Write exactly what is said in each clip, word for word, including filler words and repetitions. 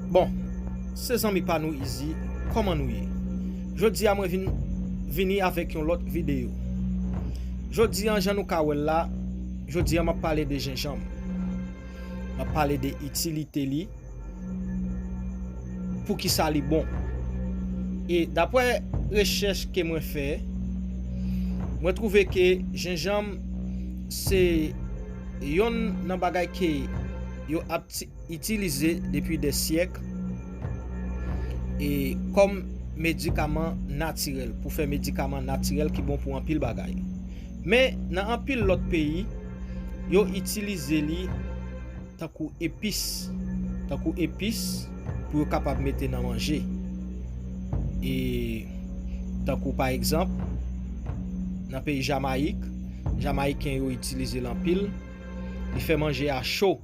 Bon, se zanmi pa nou Easy, kòman nou ye? Jodi a mwen vin vini avèk yon lòt videyo. Jodi an, jan nou ka wè l la, jodi an m ap pale de jenjanm. M ap pale de itilite li, poukisa li bon. E daprè rechèch ke mwen fè, mwen twouve ke jenjanm se yonn nan bagay ke yo ap ti- itilize depi dè syèk e kòm medikaman natirèl, pou fè medikaman natirèl ki bon pou anpil bagay. Men nan anpil lòt peyi, yo itilize li tankou epis, tankou epis pou yo kapab mete nan manje. E tankou pa egzanp, nan peyi Jamayik, Jamayiken yo itilize l anpil, li fè manje a cho.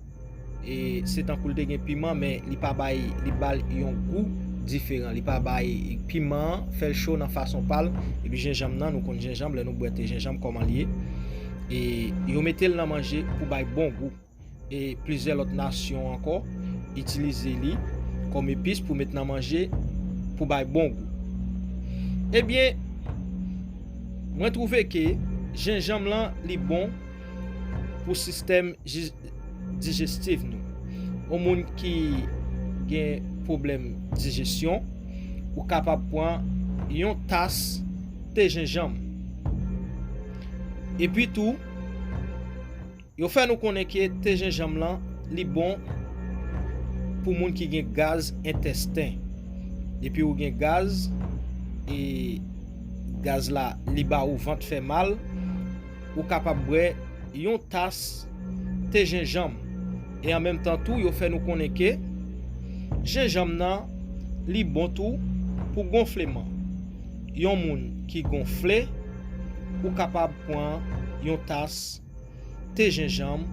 E se tankou l te gen piman, men li pa bay, li ba l yon gou diferan. Li pa bay piman an, fè l cho nan fason pa l. Epi jenjanm nan, nou konn jenjanm, lè nou bwè te jenjanm, kòman l ye. E yo mete l nan manje pou bay bon gou. E plizyè lòt nasyon ankò itilize li kòm epis pou met nan manje pou bay bon gou. Ebyen, mwen twouve ke jenjanm lan, li bon pou sistèm ji- dijestif nou. Yon moun ki gen pwoblèm dijesyon, ou kapab pran yon tas te jenjanm. Epi tou, yo fè nou konnen ke te jenjanm lan, li bon pou moun ki gen gaz entèsten. Depi ou gen gaz, e gaz la, li ba ou vant fè mal, ou kapab bwè yon tas te jenjanm. E an menm tan tou, yo fè nou konnen ke jenjanm nan, li bon tou pou gonfleman. Yon moun ki gonfle, ou kapab pran yon tas te jenjanm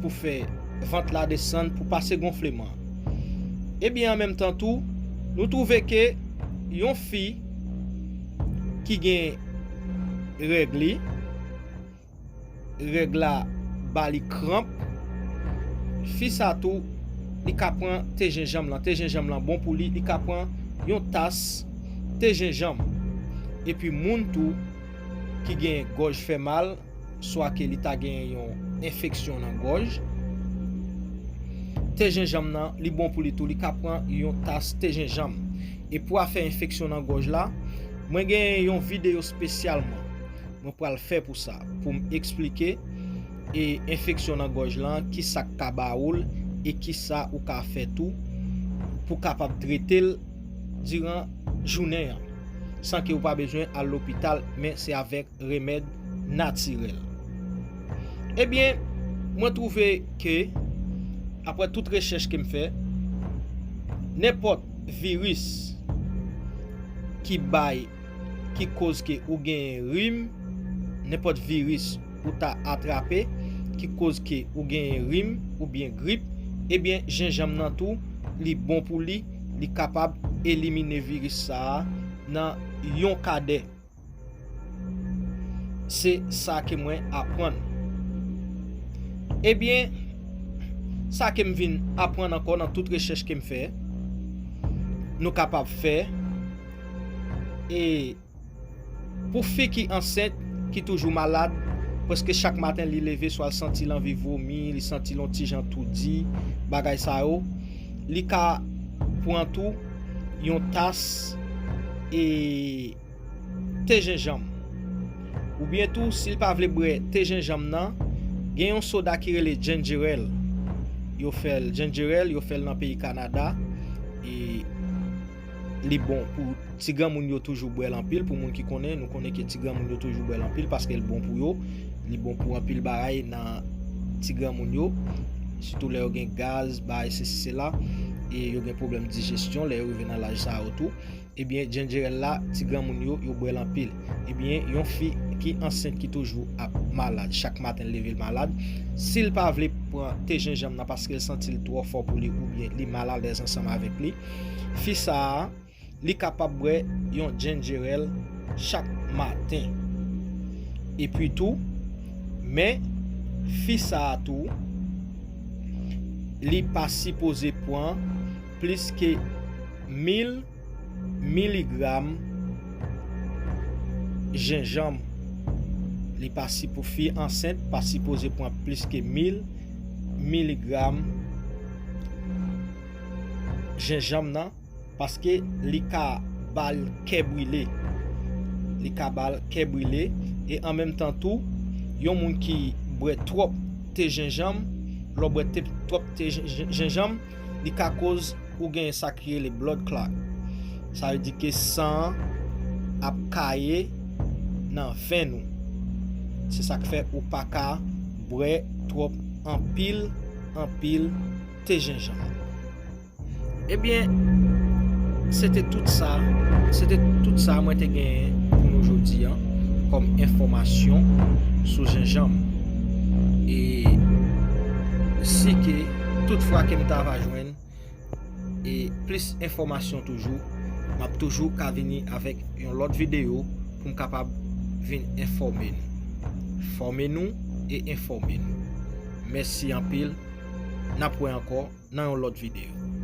pou fè vant la desann, pou pase gonfleman. Ebyen, an menm tan tou, nou twouve ke yon fi ki gen règ li, règ la ba li kranp, fi sa tou, li ka pran te jenjanm lan. Te jenjanm lan bon pou li, li ka pran yon tas te jenjanm. Epi moun tou ki gen gòj fè mal, swa ke li ta gen yon enfeksyon nan gòj, te jenjanm nan, li bon pou li tou, li ka pran yon tas te jenjanm. E pou afè enfeksyon nan gòj la, mwen gen yon videyo espesyalman mwen pral fè pou sa, pou m eksplike e enfeksyon nan gòj lan, ki sa k ka ba ou l, e ki sa ou ka fè tou pou kapab trete l diran jounen an, san ke ou pa bezwen al lopital, men se avèk remèd natirèl. Ebyen, mwen twouve ke, aprè tout rechèch ke m fè, nenpòt viris ki bay, ki koz ke ou genyen rim, nenpòt viris ou ta atrape, ki koz ke ou genyen rim oubyen grip, ebyen, jenjanm nan tou, li bon pou li, li kapab elimine viris sa a nan yon kadè. Se sa ke mwen aprann. Ebyen, sa ke m vin aprann ankò nan tout rechèch ke m fè, nou kapab fè, e pou fi ki ansent, ki toujou malad, prèske chak maten li leve, swa l santi l anvi vomi, li santi l yon ti jan toudi, bagay sa yo, li ka pran tou yon tas e te jenjanm. Oubyen tou, si l pa vle bwè te jenjanm nan, gen yon soda ki rele ginger ale. Yo fè l ginger ale, yo fè l nan peyi Kanada. E li bon pou ti granmoun yo, toujou bwè l anpil. Pou moun ki konnen, nou konnen ke ti granmoun yo toujou bwè l anpil paske l bon pou yo. Li bon pou anpil bagay nan ti granmoun yo. Sitou lè yo gen gaz, bagay sesi sela. E yo gen pwoblèm dijesyon lè yo rive nan laj sa yo tou. Ebyen, ginger ale la, ti granmoun yo, yo bwè l anpil. Ebyen, yon fi ki ansent ki toujou ap malad, chak maten l leve l malad, si l pa vle pran te jenjanm nan paske l santi l twò fò pou li oubyen li malalèz ansanm avèk li, fi sa a, li kapab bwè yon ginger ale chak maten. Epi tou, men fi sa a tou, li pa sipoze pran plis ke mil miligram jenjanm. Li pa sipo, fi ansent pa sipoze pran plis ke mil miligram jenjanm nan, paske li ka ba l kè brile. Li ka ba l kè brile. E an menm tan tou, yon moun ki bwè twòp te jenjanm, lè w bwè te, twòp te jen- jen- jenjanm, li ka koz ou gen sa ki rele blood clot. Sa vle di ke san an ap kaye nan venn ou. Se sa k fè ou pa ka bwè twòp anpil, anpil te jenjanm. Ebyen, se te tout sa, se te tout sa mwen te genyen pou nou jodi a kòm enfòmasyon sou jenjanm. E si ke tout fwa ke m ta va jwenn e plis enfòmasyon toujou, m ap toujou ka vini avèk yon lòt videyo pou m kapab vin enfòme nou. Fòme nou e enfòme nou. Mèsi anpil. N ap wè ankò nan yon lòt videyo.